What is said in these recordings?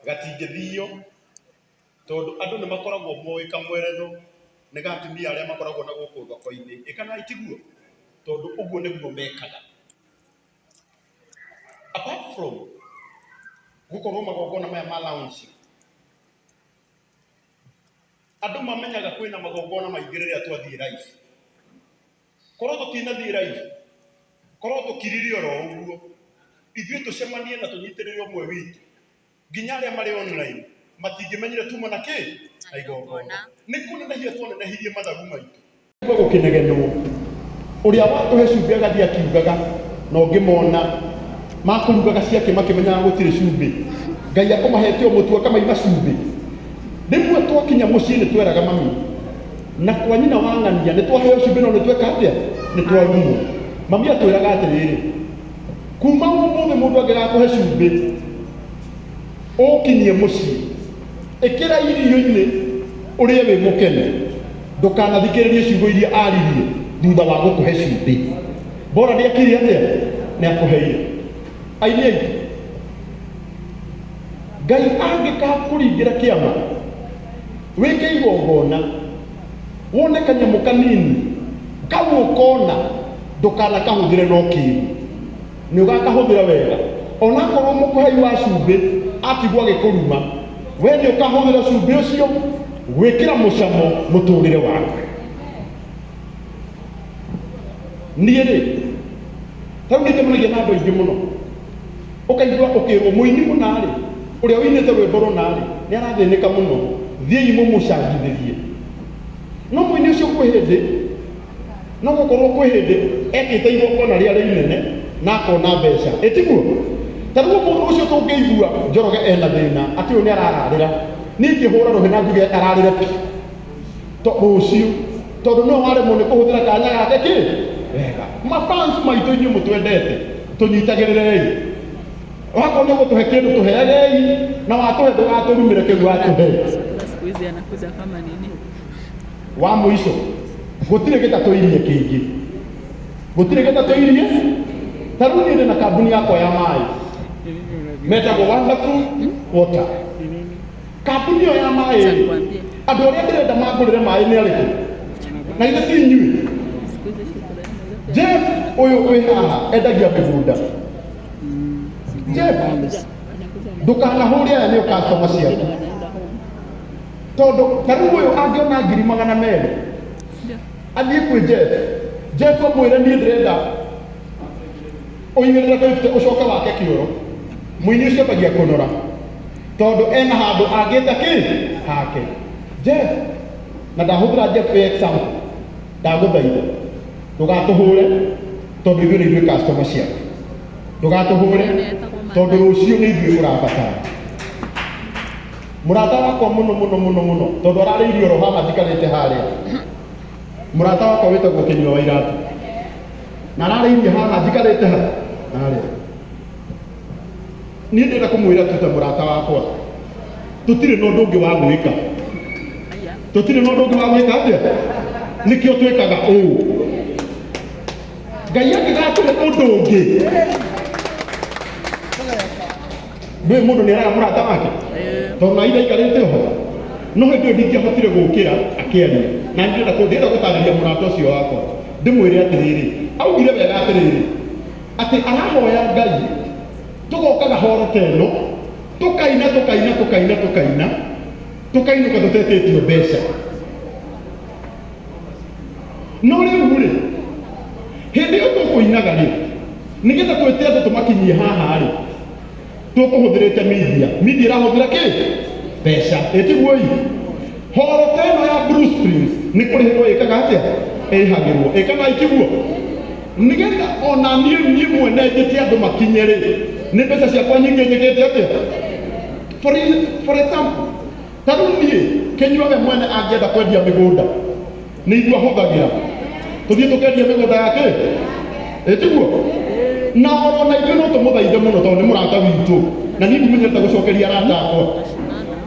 Gatingĩthio tondũ andũ nĩ makoragwo moĩ kamweretho nĩ ga atumia arĩa makoragwo na gũkũ thoko-inĩ. Ĩ kana tiguo? Tondũ ũguo nĩguo mekaga. Apart from gũkorwo magongona maya ma launching, andũ mamenyaga kwĩna magongona maingĩ rĩrĩa twathiĩ live. Korwo tũtinathiĩ live, korwo tũkirire oro ũguo, ithuĩ tũcemanie na tũnyitĩrĩre ũmwe witũ, nginya arĩa marĩ online matingĩmenyire tuma na kĩ na igongona. Nĩ kũnenehia twanenehirie mathagu maitũ. Kũigua gũkĩnegenwo, ũrĩa watũhe cumbĩ agathiĩ akiugaga na ũngĩmona makũrugaga ciake makĩmenyaga gũtirĩ cumbĩ. Ngai akũmahete o mũtu akamaima cumbĩ. Rĩmwe twakinya mũciĩ nĩ tweraga mami na kwa nyina wa ng'ania nĩ twaheo cumbĩ no nĩ tweka atĩa? Nĩ twarumwo. Mami atwĩraga atĩrĩrĩ, kuma ũmũthĩ mũndũ angĩgakũhe cumbĩ ũkinyie mũciĩ, ĩkĩra irio-inĩ ũrĩe wĩ mũkenu, ndũkanathikĩrĩrie ciugo iria aririe thutha wa gũkũhe cumbĩ. Bora nĩekire atĩa? Nĩakũheire. Aini aitũ, Ngai angĩgakũringĩra kĩama, wĩke igongona, wone kanyamũ kanini, kau ũkona ndũkanakahũthĩre na ũkĩgu. Nĩ ũgakahũthĩra wega. Onakorwo mũkũhei wa cumbĩ atigwo agĩkũruma, we nĩ ũkahũthĩra cumbĩ ũcio gwĩkĩra mũcamo mũtũrĩre waku. Niĩ rĩ, ta rĩu nĩ njemanagia na andũ aingĩ mũno, ũkaigua ũkĩrwo mũini mũna rĩ, ũrĩa ũinĩte rwĩmbo rũna rĩ, nĩ arathĩnĩka mũno, thiĩi mũmũcangithĩrie. No mũini ũcio kwĩ hĩndĩ, no gũkorwo kwĩ hĩndĩ ekĩte igongona rĩarĩ inene na akona mbeca, ĩ tiguo? Ta rĩu mũndũ ũcio tũngĩigua Njoroge ena thĩna atĩ ũyũ nĩ arararĩra, niĩ ingĩhũra rũhĩ na njuge ararĩre pi to rũciũ, tondũ nĩwe waremwo nĩ kũhũthĩra kanya gake kĩ wega. Mafans maitũ inyuĩ mũtwendete, tũnyitagĩrĩrei. Wakorwo nĩ ũgũtũhe kĩndũ tũheagei, na watũhe ndũgatũrumĩre kĩu watũhe. Siku hizi anakuja kama nini? Wa mũico, gũtirĩ gĩtatũirie kĩngĩ, gũtirĩ gĩtatũirie. Ta rĩu niĩ ndĩ na kambuni yakwa ya maĩ metagwo Wonderful Water. Kambuni ĩyo ya maĩ Acha nikwambie. andũ arĩa ndĩrenda mangũrĩre maĩ nĩ arĩkũ? Na ithe ti inyuĩ. Siku hizi shukrani. Jeff ũyũ wĩ haha endagia mĩgũnda. Jeff, ndũkanahũre aya nĩo customer ciaku. Wanaenda home. Tondũ ta rĩu ũyũ angĩona 200,000 athiĩ kwĩ Jeff, Jeff amwĩre niĩ ndĩrenda ũigĩrĩre 50 ũcoke wake kĩoro. Mũini ũcio ambagia kũnora tondũ ena handũ angĩta kĩ hake. Jeff, na ndahũthĩra Jeff for example, ndagũthaitha ndũgatũhũre tondũ ithuĩ nĩ ithuĩ customer ciaku. Ndũgatũhũre tondũ rũciũ nĩ ithuĩ ũrabatara. Mũrata wakwa mũno mũno mũno mũno tondũ ararĩirie oro haha njikarĩte harĩa. Mũrata wakwa wĩtagwo Kĩnyua wa Iratũ na ararĩirie haha njikarĩte ha harĩa. Niĩ ndĩrenda kũmwĩra tu ta mũrata wakwa, tũtirĩ na ũndũ ũngĩ wa gwĩka, tũtirĩ na ũndũ ũngĩ wa gwĩka atĩa, nĩkĩo twĩkaga ũũ. Ngai angĩgatũhe ũndũ ũngĩ, ndũĩ mũndũ nĩ eraga mũrata wake tondũ na ida aikarĩte ho no hĩndĩ ĩyo ndingĩahotire gũkĩra akĩaria na ndĩrenda ndĩrenda gũtarĩria mũrata ũcio wakwa ndĩmwĩre atĩrĩrĩ, augire wega atĩrĩrĩ atĩ arahoya Ngai tũgokaga horo ta ĩno tũkaina tũkaina tũkaina tũkaina tũkainũka tũtetĩtio mbeca. No rĩu rĩ, hĩndĩ ĩyo tũkũinaga rĩ, nĩgetha twĩte andũ tũmakinyie haha rĩ, tũkũhũthĩrĩte media. Media ĩrahũthĩra kĩ? Mbeca. Ĩtiguo ĩ? Horo ta ĩno ya Blue Springs nĩ kũrĩhĩrwo ĩkaga atĩa? Ĩrĩhagĩrwo. Ĩkana ĩtiguo? Nĩgetha ona niĩ mwene njĩte andũ makinye rĩ, nĩ mbeca ciakwa nyingĩ njĩkĩte atĩa? For example, ta rĩu niĩ Kĩnyua we mwene angĩenda kwendia mĩgũnda nĩ ithuĩ ahũthagĩra tũthiĩ tũkendia mĩgũnda yake, ĩtiguo? Na oro na ithuĩ no tũmũthaithe mũno tondũ nĩ mũrata witũ, na niĩ ndimenyerete gũcokeria arata akwa,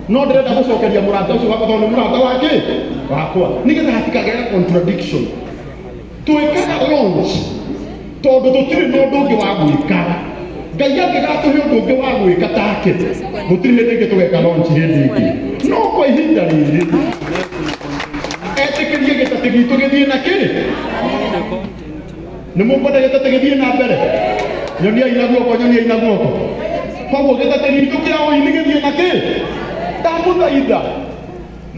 no ndĩrenda gũcokeria mũrata ũcio wakwa tondũ nĩ mũrata wake wakwa, nĩgetha hatikagĩe contradiction. Twĩkaga launch tondũ tũtirĩ na ũndũ ũngĩ wa gwĩka. Ngai angĩgatũhe ũndũ ũngĩ wa gwĩka take, gũtirĩ hĩndĩ ĩngĩ tũgeka launch hĩndĩ ĩngĩ. No kwa ihinda rĩrĩ etĩkĩrie gĩtatĩ gitũ gĩthiĩ na kĩ. The content. Nĩ mũkwenda gĩtatĩ gĩthiĩ na mbere? Nyoniai na guoko, nyoniai na guoko. Koguo gĩtatĩ gitũ kĩa ũini gĩthiĩ na kĩ. Ndamũthaitha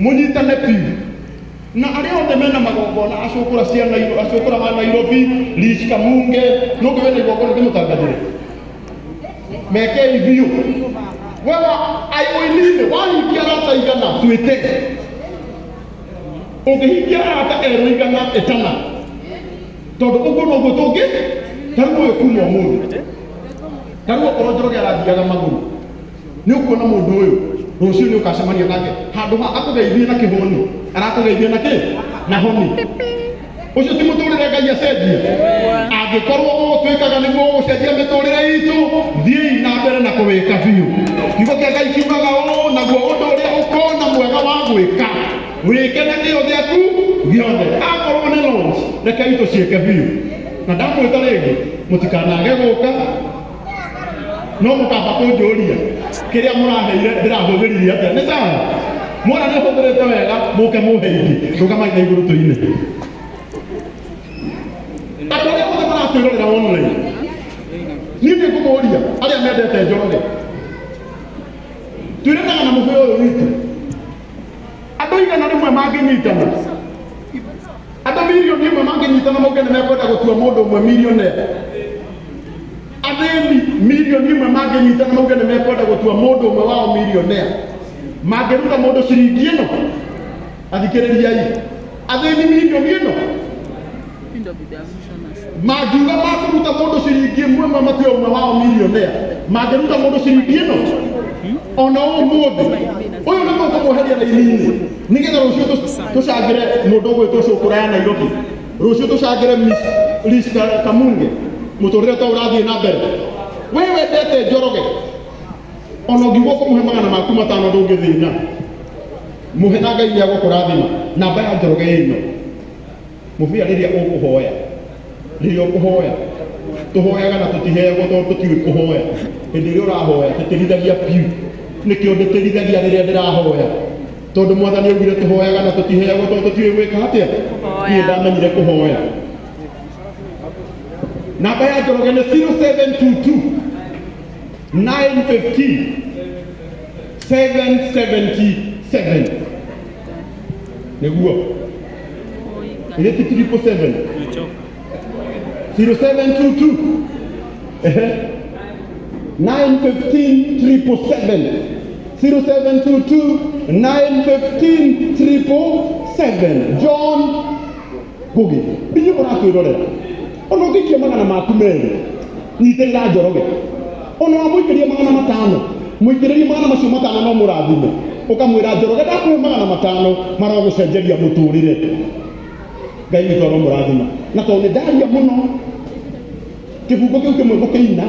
mũnyitane biũ na arĩa othe mena magongona, acũkũra cia Nairobi, acũkũra wa Nairobi, Rich Kamunge, nũngĩ wĩna igongona ndĩmũtangathĩre, mekei biũ. Wewa ũini-inĩ wahingia arata 100, twĩte. Ũngĩhingia arata erũ 100, ĩtana, tondũ ũguo noguo tũngĩ. Ta rĩu ũyũ kuma ũmũthĩ, ta rĩu okorwo Njoroge arathiaga magũrũ, nĩ ũkuona mũndũ ũyũ rũciũ nĩ ũkacemania nake, handũ ha akũgeithie na kĩhũni, arakũgeithia na kĩ na honi. Ũcio ti mũtũrĩre Ngai acenjie? Angĩkorwo ũũ twĩkaga nĩguo ũgũcenjia mĩtũrĩre itũ, thiĩi na mbere na kũwĩka biũ. Kiugo kĩa Ngai kiugaga ũũ, naguo ũndũ ũrĩa ũkona mwega wa gwĩka, wĩke na kĩo gĩaku gĩothe. Akorwo nĩ launch, rekei tũciĩke biũ. Na ndamwĩta rĩngĩ, mũtikanage gũka, no mũkamba kũnjũria kĩrĩa mũraheire ndĩrahũthĩrire atĩa. Nĩ sawa, mwona nĩ hũthĩrĩte wega, mũke mũhe ingĩ. Rũgamai na igũrũ tũine. Andũ arĩa othe maratwĩrorera online, niĩ nĩ ngũmũria, arĩa mendete Njoroge, twĩranaga na mũbĩa ũyũ witũ. Andũ 100 mangĩnyitana, andũ 1,000,000 mangĩnyitana mauge nĩ mekwenda gũtua mũndũ ũmwe millionaire, athĩni 1,000,000 mangĩnyitana mauge nĩ mekwenda gũtua mũndũ ũmwe wao millionaire, mangĩruta mũndũ ciringi ĩno? Athikĩrĩriai, athĩni 1,000,000 Hii ndio video ya mwisho na show. Mangiuga makũruta mũndũ ciringi ĩmwe ĩmwe matue ũmwe wao millionaire, mangĩruta mũndũ ciringi ĩno? Ona ũmũthĩ ũyũ nĩ tũkũmweheria raini-inĩ nĩgetha rũciũ tũcangĩre mũndũ ũgwĩtwo Cũkũra ya Nairobi, rũciũ tũcangĩre Miss Liz Kamunge. Mũtũrĩre to ũrathiĩ na mbere. We wendete Njoroge, ona ũngiuga ũkũmũhe 500 ndũngĩthĩna. Mũhe na Ngai nĩ agũkũrathima. Namba ya Njoroge ĩno mũbĩa. Rĩrĩa ũkũhoya, rĩrĩa ũkũhoya, tũhoyaga na tũtiheagwo tondũ tũtiũĩ kũhoya. Hĩndĩ ĩrĩa ũrahoya, tĩtĩrithagia piũ. Nĩkĩo ndĩtĩrithagia rĩrĩa ndĩrahoya, tondũ Mwathani augire tũhoyaga na tũtiheagwo tondũ tũtiũĩ gwĩka atĩa. Niĩ ndamenyire kũhoya. Namba ya Njoroge nĩ 0722 915 777. Nĩguo ĩrĩ ti 777. 0722, ehe, 915 777, 0722 915 777, John Ngugi. Inyuĩ mũratwĩrorera, ona ũngĩikia 200, nyitĩrĩra Njoroge. Ona wamũikĩria 500, mũikĩrĩrie 500 no mũrathime. Ũkamwĩra, "Njoroge, ndakũhe 500, marogũcenjeria mũtũrĩre." Ngai witũ aromũrathima. Na tondũ nĩ ndaria mũno, kĩbungo kĩu kĩmwe ngũkĩina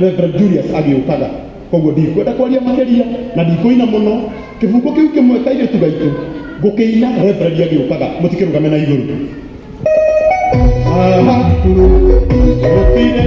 Reverend Julius agĩũkaga, koguo ndikwenda kwaria makĩria na ndikũina mũno. Kĩbungo kĩu kĩmwe, kairĩtu gaitũ, ngũkĩina Reverend agĩũkaga. Mũtikĩrũgame na igũrũ. Aha, gũtirĩ.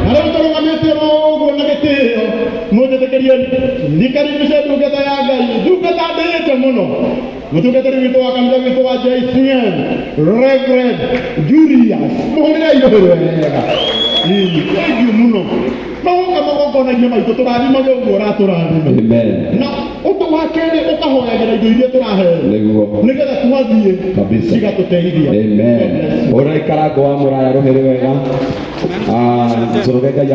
Na rĩu tũrũgamĩte oro ũguo na gĩtĩo, mũnjĩtĩkĩrie nikaribishe ndungata ya Ngai, ndungata ndĩĩte mũno, mũtungatĩri witũ wa kanitha witũ wa JCM, Reverend Julius. Mũhũrĩre irũhĩ wega. Ĩĩ, thank you mũno. Magoka magongona-inĩ maitũ, tũrathimage ũguo ũratũrathima. Amen. Na ũndũ wa kerĩ, ũkahoyagĩra indo iria tũraheo Nĩguo. nĩgetha twathiĩ Kabisa. cigatũteithia. Amen. God bless you. Ũraikara ngo wa mũraya rũhĩrĩ wega. Ah, Njoroge Ngai.